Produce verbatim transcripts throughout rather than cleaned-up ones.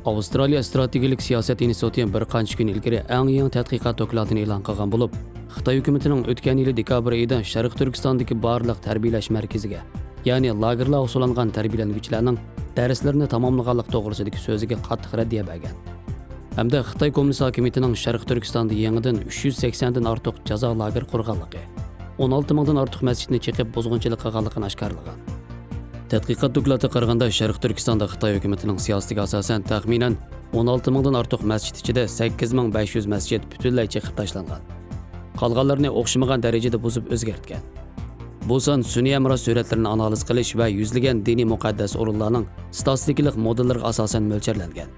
ئاۋسترالىيە ئىستراتېگىيەلىك سىياسەت ئىنستىتۇتى بىر قانچە كۈن ئىلگىرى ئەڭ يېڭى تەتقىقات دوكلاتىنى ئېلان قىلغان بولۇپ، خىتاي ھۆكۈمىتىنىڭ ئۆتكەن يىلى دېكابىر ئېيىدا شەرقىي تۈركىستاندىكى بارلىق تەربىيەلەش مەركىزىگە، يەنى لاگېرلارغا سولانغان تەربىيەلەنگۈچىلەرنىڭ دەرسلىرىنى تاماملىغانلىق توغرىسىدىكى سۆزىگە قاتتىق رەددىيە بەرگەن. ھەمدە خىتاي كوممۇنىست ھاكىمىيىتىنىڭ شەرقىي تۈركىستاندا يېڭىدىن ئۈچ يۈز سەكسەندىن ئارتۇق جازا لاگېرى قۇرغانلىقى، ئون ئالتە مىڭدىن ئارتۇق مەسچىتنى چېقىپ بۇزغۇنچىلىق قىلغانلىقىنى ئاشكارىلىغان. تەتقىقات دوكلاتىغا قارىغاندا، شەرقىي تۈركىستاندا خىتاي ھۆكۈمىتىنىڭ سىياسىتىگە ئاساسەن، تەخمىنەن ئون ئالتە مىڭدىن ئارتۇق مەسچىت ئىچىدە سەككىز مىڭ بەش يۈز مەسچىت پۈتۈنلەي چېقىپ تاشلانغان. قالغانلىرىنى ئوخشىمىغان دەرىجىدە بۇزۇپ ئۆزگەرتكەن. بۇ سان سۈنئىي ھەمراھ سۈرەتلىرىنى ئانالىز قىلىش ۋە يۈزلىگەن دىنىي مۇقەددەس ئورۇنلارنىڭ ستاتىستىكىلىق مودېللىرىغا ئاساسەن مۆلچەرلەنگەن.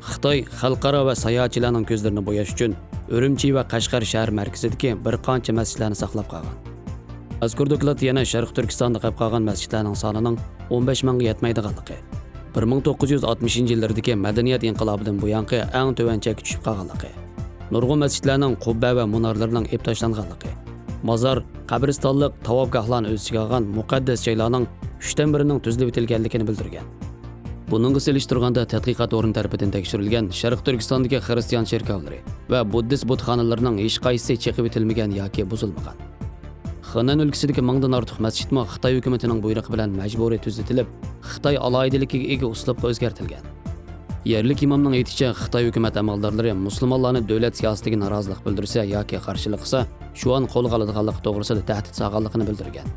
خىتاي خەلقئارا ۋە ساياھەتچىلەرنىڭ كۆزلىرىنى بوياش ئۈچۈن ئۈرۈمچى ۋە قەشقەر شەھەر مەركىزىدىكى بىر قانچە مەسچىتلەرنى ساقلاپ قالغان. مەزكۇر دوكلات يەنە شەرقىي تۈركىستاندا قېلىپ قالغان مەسچىتلەرنىڭ سانىنىڭ ئون بەش مىڭغا يەتمەيدىغانلىقى، بىر مىڭ توققۇز يۈز ئاتمىشىنچى يىللىرىدىكى مەدەنىيەت ئىنقىلابىدىن بۇيانقى ئەڭ تۆۋەن چەككە چۈشۈپ قالغانلىقى، نۇرغۇن مەسچىتلەرنىڭ قۇببە ۋە مۇنارلىرىنىڭ ئېلىپ تاشلانغانلىقى، مازار، قەبرىستانلىق، تاۋاپگاھلارنى ئۆز ئىچىگە ئالغان مۇقەددەس جايلارنىڭ ئۈچتىن بىرىنىڭ تۈزۈلۈۋېتىلگەنلىكىنى بىلدۈرگەن. بۇنىڭغا سېلىشتۇرغاندا، تەتقىقات ئورنى تەرىپىدىن تەكشۈرۈلگەن شەرقىي تۈركىستاندىكى خىرىستىيان چېركاۋلىرى ۋە بۇددىست بۇتخانىلىرىنىڭ ھېچقايسىسى چېقىۋېتىلمىگەن ياكى بۇزۇلمىغان. خېنەن ئۆلكىسىدىكى مىڭدىن ئارتۇق مەسچىتمۇ خىتاي ھۆكۈمىتىنىڭ بۇيرۇقى بىلەن مەجبۇرىي تۈزىتىلىپ، خىتاي ئالاھىدىلىكىگە ئىگە ئۇسلۇبقا ئۆزگەرتىلگەن. يەرلىك ئىمامنىڭ ئېيتىشىچە، خىتاي ھۆكۈمەت ئەمەلدارلىرى مۇسۇلمانلارنى دۆلەت سىياسىتىگە نارازىلىق بىلدۈرسە ياكى قارشىلىق قىلسا، شۇ ئان قولغا ئالىدىغانلىقى توغرىسىدا تەھدىت سالغانلىقىنى بىلدۈرگەن.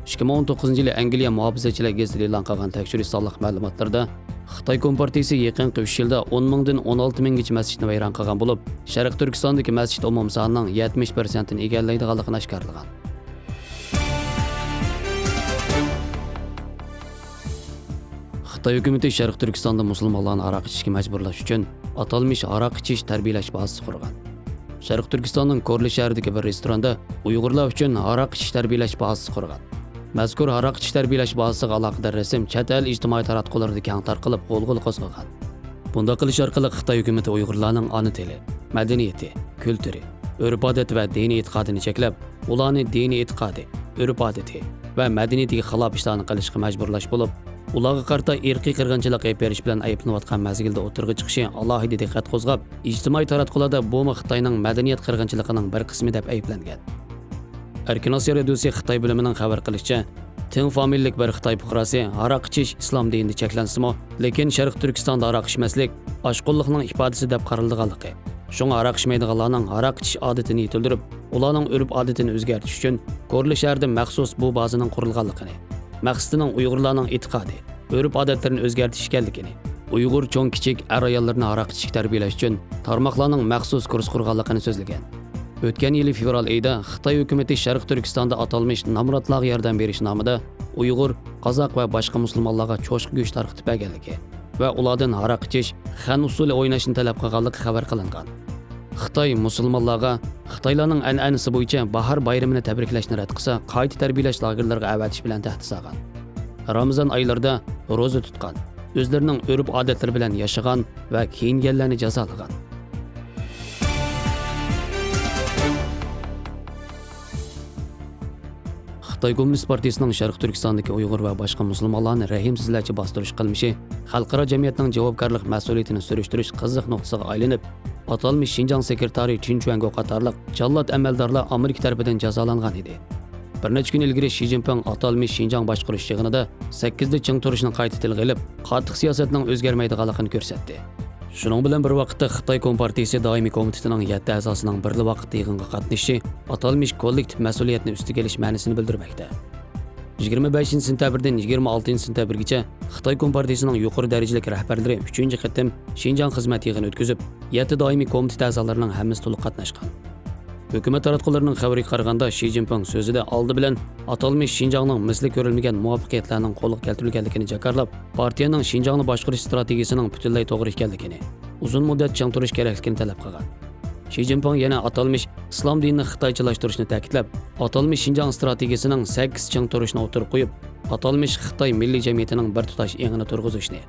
ئىككى مىڭ ئون توققۇزىنچى يىلى ئەنگلىيە مۇھاپىزەتچىلەر گېزىتى ئېلان قىلغان تەكشۈرۈش سانلىق مەلۇماتلىرىدا، خىتاي كومپارتىيىسى يېقىنقى ئۈچ يىلدا ئون مىڭدىن ئون ئالتە مىڭگىچە مەسچىتنى ۋەيران قىلغان بولۇپ، شەرقىي تۈركىستاندىكى مەسچىت ئومۇمىي سانىنىڭ يەتمىش پىرسەنتىنى ئىگىلەيدىغانلىقىنى ئاشكارىلىغان. خىتاي ھۆكۈمىتى شەرقىي تۈركىستاندا مۇسۇلمانلارنى ھاراق ئىچىشكە مەجبۇرلاش ئۈچۈن ئاتالمىش ھاراق ئىچىش تەربىيەلەش بازىسى قۇرغان. شەرقىي تۈركىستاننىڭ كورلا شەھىرىدىكى بىر رېستوراندا ئۇيغۇرلار ئۈچۈن ھاراق ئىچىش تەربىيەلەش بازىسى قۇرغان. مەزكۇر ھاراق ئىچىش تەربىيەلەش بازىسىغا ئالاقىدار رەسىم چەت ئەل ئىجتىمائىي تاراتقۇلىرىدا كەڭ تارقىلىپ، غۇلغۇلا قوزغىغان. بۇنداق قىلىش ئارقىلىق خىتاي ھۆكۈمىتى ئۇيغۇرلارنىڭ ئانا تىلى، مەدەنىيىتى، كۈلتۈرى، ئۆرپ-ئادەت ۋە دىنىي ئېتىقادىنى چەكلەپ، ئۇلارنى دىنىي ئېتىقادى، ئۆرپ-ئادىتى ۋە مەدەنىيىتىگە خىلاپ ئىشلارنى قىلىشقا مەجبۇرلاش بولۇپ، ئۇلارغا قارىتا ئىرقىي قىرغىنچىلىق ئېلىپ بېرىش بىلەن ئەيىبلىنىۋاتقان مەزگىلدە ئوتتۇرىغا چىقىشى ئالاھىدە دىققەت قوزغاپ، ئىجتىمائىي تاراتقۇلاردا بۇمۇ خىتاينىڭ مەدەنىيەت قىرغىنچىلىقىنىڭ بىر قىسمى دەپ ئەيىبلەنگەن. ئەركىن ئاسىيا رادىيوسى خىتاي بۆلۈمىنىڭ خەۋەر قىلىشىچە، تېڭ فامىلىلىك بىر خىتاي پۇقراسى ھاراق ئىچىش ئىسلام دىنىدا چەكلەنسىمۇ، لېكىن شەرقىي تۈركىستاندا ھاراق ئىچمەسلىك ئاشقۇنلۇقنىڭ ئىپادىسى دەپ قارىلىدىغانلىقى، شۇڭا ھاراق ئىچمەيدىغانلارنىڭ ھاراق ئىچىش ئادىتىنى يېتىلدۈرۈپ، ئۇلارنىڭ ئۆرپ-ئادىتىنى ئۆزگەرتىش ئۈچۈن كورلا شەھىرىدە مەخسۇس بۇ بازىنىڭ قۇرۇلغانلىقىنى، مەقسىتىنىڭ ئۇيغۇرلارنىڭ ئېتىقادى، ئۆرپ-ئادەتلىرىنى ئۆزگەرتىش ئىكەنلىكىنى، ئۇيغۇر چوڭ-كىچىك، ئەر-ئاياللىرىنى ھاراق ئىچىشكە تەربىيەلەش ئۈچۈن تارماقلارنىڭ مەخسۇس كۇرس قۇرغانلىقىنى سۆزلىگەن. ئۆتكەن يىلى فېۋرال ئېيىدا خىتاي ھۆكۈمىتى شەرقىي تۈركىستاندا ئاتالمىش نامراتلارغا ياردەم بېرىش نامىدا ئۇيغۇر، قازاق ۋە باشقا مۇسۇلمانلارغا چوشقا گۆشى تارقىتىپ بەرگەنلىكى ۋە ئۇلاردىن ھاراق ئىچىش، خەن ئۇسسۇلى ئويناشنى تەلەپ قىلغانلىقى خەۋەر قىلىنغان. خىتاي مۇسۇلمانلارغا خىتايلارنىڭ ئەنئەنىسى بويىچە باھار بايرىمىنى تەبرىكلەشنى رەت قىلسا، قايتا تەربىيەلەش لاگېرلىرىغا ئەۋەتىش بىلەن تەھدىت سالغان. رامىزان ئايلىرىدا روزا تۇتقان، ئۆزلىرىنىڭ ئۆرپ-ئادەتلىرى بىلەن ياشىغان ۋە كىيىنگەنلەرنى جازالىغان. خىتاي كوممۇنىست پارتىيىسىنىڭ شەرقىي تۈركىستاندىكى ئۇيغۇر ۋە باشقا مۇسۇلمانلارنى رەھىمسىزلەرچە باستۇرۇش قىلمىشى خەلقئارا جەمئىيەتنىڭ جاۋابكارلىق مەسئۇلىيىتىنى سۈرۈشتۈرۈش قىزىق نۇقتىسىغا ئايلىنىپ، ئاتالمىش شىنجاڭ سېكرېتارى چېن چۈەنگو قاتارلىق جاللات ئەمەلدارلار ئامېرىكا تەرىپىدىن جازالانغان ئىدى. بىر نەچچە كۈن ئىلگىرى شى جىنپىڭ ئاتالمىش شىنجاڭ باشقۇرۇش يىغىنىدا سەككىزدە چىڭ تۇرۇشنى قايتا تىلغا ئېلىپ، قاتتىق سىياسەتنىڭ ئۆزگەرمەيدىغانلىقىنى كۆرسەتتى. شۇنىڭ بىلەن بىر ۋاقىتتا، خىتاي كومپارتىيىسى دائىمىي كومىتېتىنىڭ يەتتە ئەزاسىنىڭ بىرلا ۋاقىتتا يىغىنغا قاتنىشىشى ئاتالمىش كوللېكتىپ مەسئۇلىيەتنى ئۈستىگە ئېلىش مەنىسىنى بىلدۈرمەكتە. يىگىرمە بەشىنچى سېنتەبىردىن يىگىرمە ئالتىنچى سېنتەبىرگىچە خىتاي كومپارتىيىسىنىڭ يۇقىرى دەرىجىلىك رەھبەرلىرى ئۈچىنچى قېتىم شىنجاڭ خىزمەت يىغىنى ئۆتكۈزۈپ، يەتتە دائىمىي كومىتېت ئەزالىرىنىڭ ھەممىسى تولۇق قاتناشقان. ھۆكۈمەت تاراتقۇلىرىنىڭ خەۋىرىگە قارىغاندا، شى جىنپىڭ سۆزىدە ئالدى بىلەن ئاتالمىش شىنجاڭنىڭ مىسلى كۆرۈلمىگەن مۇۋەپپەقىيەتلەرنىڭ قولغا كەلتۈرۈلگەنلىكىنى جاكارلاپ، پارتىيەنىڭ شىنجاڭنى باشقۇرۇش ئىستراتېگىيىسىنىڭ پۈتۈنلەي توغرا ئىكەنلىكىنى، ئۇزۇن مۇددەت چىڭ تۇرۇش كېرەكلىكىنى تەلەپ قىلغان. شى جىنپىڭ يەنە ئاتالمىش ئىسلام دىنىنى خىتايچىلاشتۇرۇشنى تەكىتلەپ، ئاتالمىش شىنجاڭ ئىستراتېگىيىسىنىڭ سەككىز چىڭ تۇرۇشنى ئوتتۇرىغا قويۇپ، ئاتالمىش خىتاي مىللىي جەمئىيىتىنىڭ بىر تۇتاش ئېڭىنى تۇرغۇزۇشنى،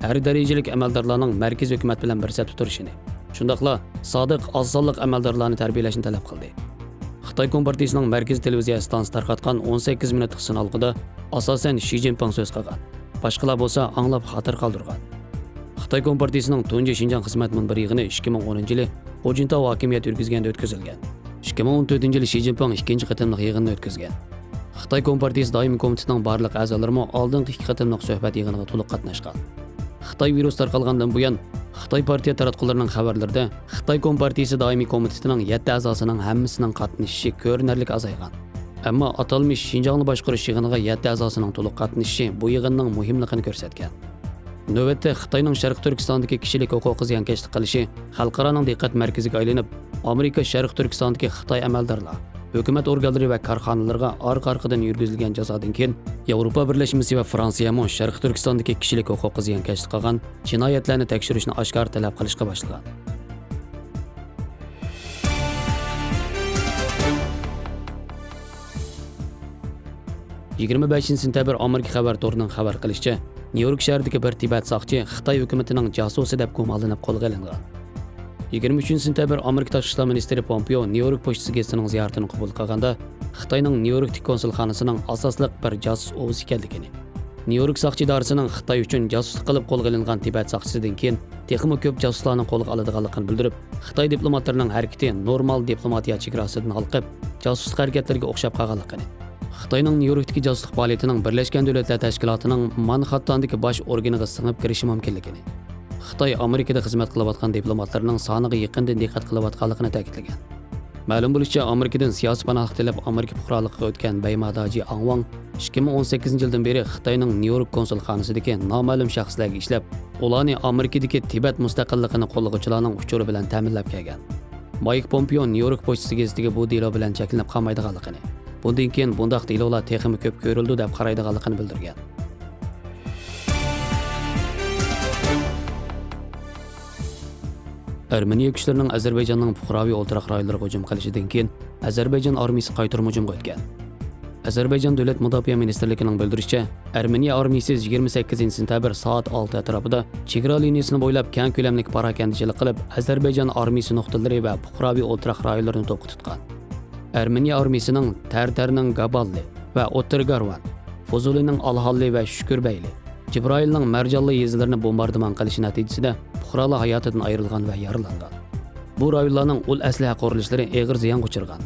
ھەر دەرىجىلىك ئەمەلدارلارنىڭ مەركىزىي ھۆكۈمەت بىلەن بىر سەپتە تۇرۇشىنى، شۇنداقلا سادىق، ئاز سانلىق ئەمەلدارلارنى تەربىيەلەشنى تەلەپ قىلدى. خىتاي كومپارتىيىسىنىڭ مەركىزىي تېلېۋىزىيە ئىستانسىسى تارقاتقان ئون سەككىز مىنۇتلۇق سىنالغۇدا، ئاساسەن، شى جىنپىڭ سۆز قىلغان. باشقىلار بولسا ئاڭلاپ خاتىرە قالدۇرغان. خىتاي كومپارتىيىسىنىڭ تۇنجى شىنجاڭ خىزمەت مۇنبىرى يىغىنى ئىككى مىڭ ئونىنچى يىلى خۇجىنتاۋ ھاكىمىيەت يۈرگۈزگەندە ئۆتكۈزۈلگەن. ئىككى مىڭ ئون تۆتىنچى يىلى شى جىنپىڭ ئىككىنچى قېتىملىق يىغىننى ئۆتكۈزگەن. خىتاي كومپارتىيىسى دائىمىي كومىتېتىنىڭ بارلىق ئەزالىرىمۇ ئالدىنقى ئىككى قېتىملىق سۆھبەت يىغىنىغا تولۇق قاتناشقان. خىتاي ۋىرۇسى تارقالغاندىن بۇيان، خىتاي پارتىيە تاراتقۇلىرىنىڭ خەۋەرلىرىدە خىتاي كومپارتىيىسى دائىمىي كومىتېتىنىڭ يەتتە ئەزاسىنىڭ ھەممىسىنىڭ قاتنىشىشى كۆرۈنەرلىك ئازايغان. ئەمما ئاتالمىش شىنجاڭنى باشقۇرۇش يىغىنىغا يەتتە ئەزاسىنىڭ تولۇق قاتنىشىشى بۇ يىغىننىڭ مۇھىملىقىنى كۆرسەتكەن. نۆۋەتتە خىتاينىڭ شەرقىي تۈركىستاندىكى كىشىلىك ھوقۇققا زىيانكەشلىك قىلىشى خەلقئارانىڭ دىققەت مەركىزىگە ئايلىنىپ، ئامېرىكا شەرقىي تۈركىستاندىكى خىتاي ئەمەلدارلار، ھۆكۈمەت ئورگانلىرى ۋە كارخانىلىرىغا ئارقا-ئارقىدىن يۈرگۈزۈلگەن جازادىن كېيىن، ياۋروپا بىرلەشمىسى ۋە فرانسىيەمۇ شەرقىي تۈركىستاندىكى كىشىلىك ھوقۇققا زىيانكەشلىك قىلغان جىنايەتلەرنى تەكشۈرۈشنى ئاشكارا تەلەپ قىلىشقا باشلىغان. يىگىرمە بەشىنچى سېنتەبىر ئامېرىكا خەۋەر تورىنىڭ خەۋەر قىلىشىچە، نيۇ يورك شەھىرىدىكى بىر تىبەت ساقچى خىتاي ھۆكۈمىتىنىڭ جاسۇسى دەپ گۇمانلىنىپ قولغا ئېلىنغان. يىگىرمە ئۈچىنچى سېنتەبىر ئامېرىكا تاشقى ئىشلار مىنىستىرى پومپېئو نيۇ يورك پوچتىسى گېزىتىنىڭ زىيارىتىنى قوبۇل قىلغاندا، خىتاينىڭ نيۇ يوركتىكى كونسۇلخانىسىنىڭ ئاساسلىق بىر جاسۇس ئوۋىسى ئىكەنلىكىنى، نيۇ يورك ساقچى ئىدارىسىنىڭ خىتاي ئۈچۈن جاسۇسلۇق قىلىپ قولغا ئېلىنغان تىبەت ساقچىسىدىن كېيىن تېخىمۇ كۆپ جاسۇسلارنى قولغا ئالىدىغانلىقىنى بىلدۈرۈپ، خىتاي دىپلوماتلىرىنىڭ ھەرىكىتى نورمال دىپلوماتىيە چېگراسىدىن ھالقىپ، جاسۇسلۇق ھەرىكەتلىرىگە ئوخشاپ قالغانلىقىنى، خىتاينىڭ نيۇ يوركتىكى جاسۇسلۇق پائالىيىتىنىڭ بىرلەشكەن دۆلەتلەر تەشكىلاتىنىڭ مانخاتتاندىكى باش ئورگىنىغا سىڭىپ كىرىشى مۇمكىنلىكىنى، خىتاي ئامېرىكىدا خىزمەت قىلىۋاتقان دىپلوماتلىرىنىڭ سانىغا يېقىندىن دىققەت قىلىۋاتقانلىقىنى تەكىتلىگەن. مەلۇم بولۇشىچە، ئامېرىكىدىن سىياسىي پاناھلىق تىلەپ ئامېرىكا پۇقرالىقىغا ئۆتكەن بەيما داجى ئاڭ ۋاڭ ئىككى مىڭ ئون سەككىزىنچى يىلدىن بېرى خىتاينىڭ نيۇ يورك كونسۇلخانىسىدىكى نامەلۇم شەخسلەرگە ئىشلەپ، ئۇلارنى ئامېرىكىدىكى تىبەت مۇستەقىللىقىنى قوللىغۇچىلارنىڭ ئۇچۇرى بىلەن تەمىنلەپ كەلگەن. مايك پومپېئو نيۇ يورك پوچتىسى گېزىتىگە بۇ دېلو بىلەن چەكلىنىپ قالمايدىغانلىقىنى، بۇندىن كېيىن بۇنداق دېلولار تېخىمۇ كۆپ كۆرۈلىدۇ دەپ قارايدىغانلىقىنى بىلدۈرگەن. ئەرمېنىيە كۈچلىرىنىڭ ئەزەربەيجاننىڭ پۇقراۋى ئولتۇراق رايونلىرىغا ھۇجۇم قىلىشىدىن كېيىن، ئەزەربەيجان ئارمىيىسى قايتۇرما ھۇجۇمغا ئۆتكەن. ئەزەربەيجان دۆلەت مۇداپىئە مىنىستىرلىكىنىڭ بىلدۈرۈشىچە، ئەرمېنىيە ئارمىيىسى يىگىرمە سەككىزىنچى سېنتەبىر سائەت ئالتە ئەتراپىدا چېگرا لىنىيەسىنى بويلاپ كەڭ كۆلەملىك پاراكەندىچىلىك قىلىپ، ئەزەربەيجان ئارمىيىسى نۇقتىلىرى ۋە پۇقراۋى ئولتۇراق رايونلىرىنى توپقا تۇتقان. ئەرمېنىيە ئارمىيىسىنىڭ تەرتەرنىڭ گاباللى ۋە ئوتتۇرا گارۋان، فۇزۇلىنىڭ ئالھاللى ۋە شۈكۈربەيلى، جىبرائىلنىڭ مەرجانلى يېزىلىرىنى بومباردىمان قىلىشى نەتىجىسىدە پۇقرالار ھاياتىدىن ئايرىلغان ۋە يارىلانغان. بۇ رايونلارنىڭ ئۇل ئەسلىھە قۇرۇلۇشلىرى ئېغىر زىيانغا ئۇچرىغان.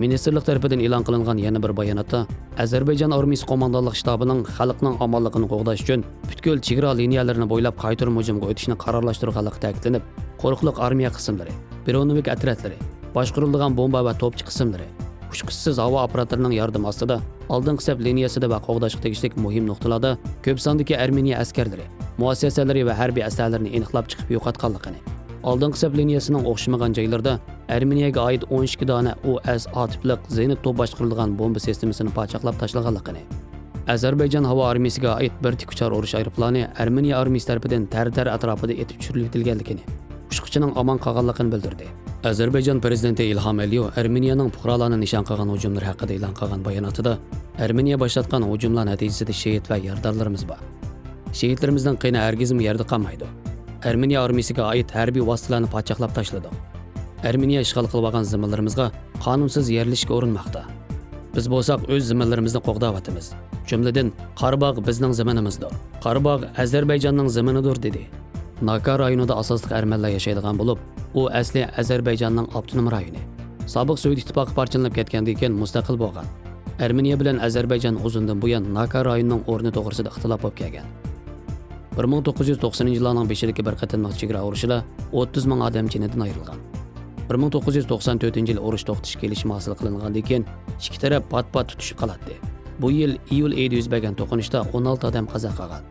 مىنىستىرلىق تەرىپىدىن ئېلان قىلىنغان يەنە بىر باياناتتا، ئەزەربەيجان ئارمىيىسى قوماندانلىق شتابىنىڭ خەلقنىڭ ئامانلىقىنى قوغداش ئۈچۈن پۈتكۈل چېگرا لىنىيەلىرىنى بويلاپ قايتۇرما ھۇجۇمغا ئۆتۈشنى قارارلاشتۇرغانلىقى تەكىتلىنىپ، قورۇقلۇق ئارمىيە قىسىملىرى، بىرونوۋىك ئەترەتلىرى، باشقۇرۇلىدىغان بومبا ۋە توپچى قىسىملىرى، ئۇچقۇچىسىز ھاۋا ئاپپاراتلىرىنىڭ ياردىمى ئاستىدا ئالدىنقى سەپ لىنىيەسىدە ۋە قوغداشقا تېگىشلىك مۇھىم نۇقتىلاردا كۆپ ساندىكى ئەرمېنىيە ئەسكەرلىرى، مۇئەسسەسەلىرى ۋە ھەربىي ئەسلىھەلىرىنى ئېنىقلاپ چىقىپ يوقاتقانلىقىنى، ئالدىنقى سەپ لىنىيەسىنىڭ ئوخشىمىغان جايلىرىدا ئەرمېنىيەگە ئائىت ئون ئىككى دانە ئۇ ئەس ئا تىپلىق زېنىت توپ باشقۇرۇلىدىغان بومبا سىستېمىسىنى پاچاقلاپ تاشلىغانلىقىنى، ئەزەربەيجان ھاۋا ئارمىيىسىگە ئائىت بىر تىك ئۇچار ئۇرۇش ئايروپىلانى ئەرمېنىيە ئارمىيىسى تەرىپىدىن تەرتەر ئەتراپىدا ئېتىپ چۈشۈرۈۋېتىلگەنلىكىنى، ئۇچقۇچىنىڭ ئامان قالغانلىقىنى بىلدۈردى. ئەزەربەيجان پىرېزىدېنتى ئىلھام ئەلىيېۋ ئەرمېنىيەنىڭ پۇقرالارنى نىشان قىلغان ھۇجۇملىرى ھەققىدە ئېلان قىلغان باياناتىدا، ئەرمېنىيە باشلاتقان ھۇجۇملار نەتىجىسىدە شېھىت ۋە يارىدارلىرىمىز بار. شېھىتلىرىمىزنىڭ قېنى ھەرگىزمۇ يەردە قالمايدۇ. ئەرمېنىيە ئارمىيىسىگە ئائىت ھەربىي ۋاسىتىلەرنى پاچاقلاپ تاشلىدۇق. ئەرمېنىيە ئىشغال قىلىۋالغان زېمىنلىرىمىزغا قانۇنسىز يەرلىشىشكە ئۇرۇنماقتا. بىز بولساق ئۆز زېمىنلىرىمىزنى قوغداۋاتىمىز. جۈملىدىن، قاراباغ بىزنىڭ زېمىنىمىزدۇر. قاراباغ ئەزەربەيجاننىڭ زېمىنىدۇر، دېدى. ناكا رايونىدا ئاساسلىق ئەرمەنلەر ياشايدىغان بولۇپ، ئۇ ئەسلى ئەزەربەيجاننىڭ ئاپتونوم رايونى. سابىق سوۋېت ئىتتىپاقى پارچىلىنىپ كەتكەندىن كېيىن مۇستەقىل بولغان. ئەرمېنىيە بىلەن ئەزەربەيجان ئۇزۇندىن بۇيان ناكا رايونىنىڭ ئورنى توغرىسىدا ئىختىلاپ بولۇپ كەلگەن. بىر مىڭ توققۇز يۈز توقسىنىنچى يىللارنىڭ بېشىدىكى بىر قېتىملىق چېگرا ئۇرۇشىدا ئوتتۇز مىڭ ئادەم جېنىدىن ئايرىلغان. بىر مىڭ توققۇز يۈز توقسان تۆتىنچى يىلى ئۇرۇش توختىتىش كېلىشىمى ھاسىل قىلىنغاندىن كېيىن، ئىككى تەرەپ پات-پات تۇتۇشۇپ قالاتتى. بۇ يىل ئىيۇل ئېيىدا يۈز بەرگەن توقۇنۇشتا ئون ئالتە ئادەم قازا قىلغان.